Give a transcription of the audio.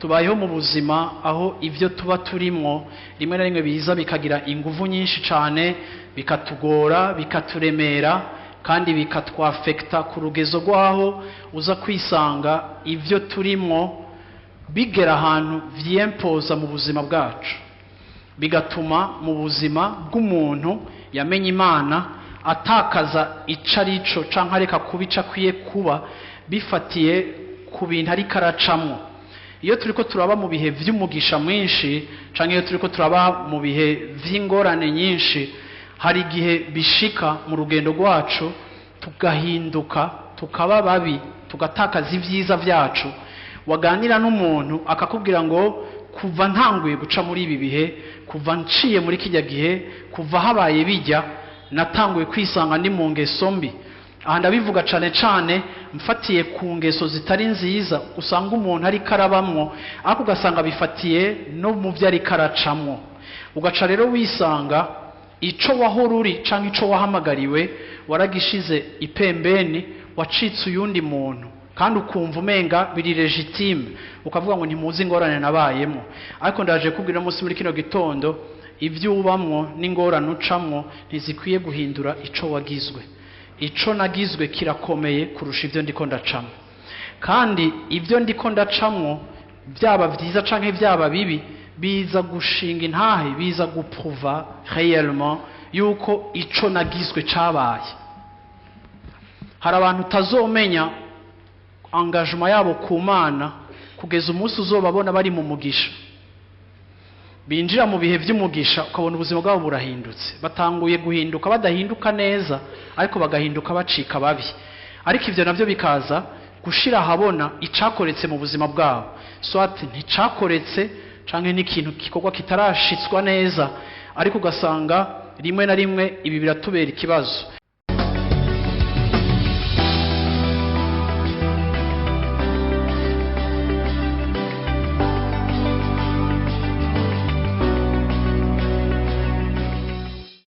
Tubayeho mu buzima aho ibyo tuba turimwo rimwe na rimwe biza bikagira inguvu nyinshi cyane, bikatugora, bikaturemera kandi bikatwafekita ku rugezo rw'aho uza kwisanga ibyo turimwo bigera ahantu vyiyempoza mu buzima bwacu, bigatuma mu buzima bw'umuntu yamenye Imana atakaza ico arico canke areka kuba ico akwiye kuba bifatiye ku bintu ariko aracamwo. Iyo turiko turaba mu bihe vy'umugisha mwinshi canke iyo turiko turaba mu bihe vy'ingorane nyinshi, hari igihe bishika mu rugendo rwacu tugahinduka, tukaba babi, tugatakaza ivyiza vyacu. Waganira n'umuntu akakubwira ngo kuva ntanguye guca muri ibi bihe, kuva nciye muri kijya gihe, kuva habaye bijya, natanguye kwisanga ndi mu ngeso mbi. Aha ndabivuga cane cane mfatiye ku ngeso zitari nziza usanga umuntu ariko arabamwo, ariko ugasanga bifatiye no mu byo ariko aracamwo. Ugaca rero wisanga ico wahora uri canke ico wahamagariwe waragishize ipembeni, wacitse uyundi muntu, kandi ukumva umenga biri legitime, ukavuga ngo ntimuzi ingorane nabayemo. Ariko ndaje kubwira umunsi muri kino gitondo, ibyo ubamwo n'ingorane ucamwo ntizikwiye guhindura ico wagizwe. Ico nagizwe kirakomeye kurusha ibyo ndiko ndacamwo, kandi ibyo ndiko ndacamwo byaba vyiza canke byaba bibi biza gushinga intahe, biza gupruva réellement yuko ico nagizwe cabaye. Hari abantu utazomenya engagement yabo ku Mana kugeza umunsi uzobabona bari mu mugisha, binjira mu bihe vy'umugisha, ukabona ubuzima bwabo burahindutse, batanguye guhinduka, badahinduka neza ariko bagahinduka bacika babi. Ariko ivyo navyo bikaza gushira ahabona icakoretse mu buzima bwabo, soit nticakoretse canke n'ikintu gikorwa kitarashitswa neza, ariko ugasanga rimwe na rimwe ibi biratubera ikibazo.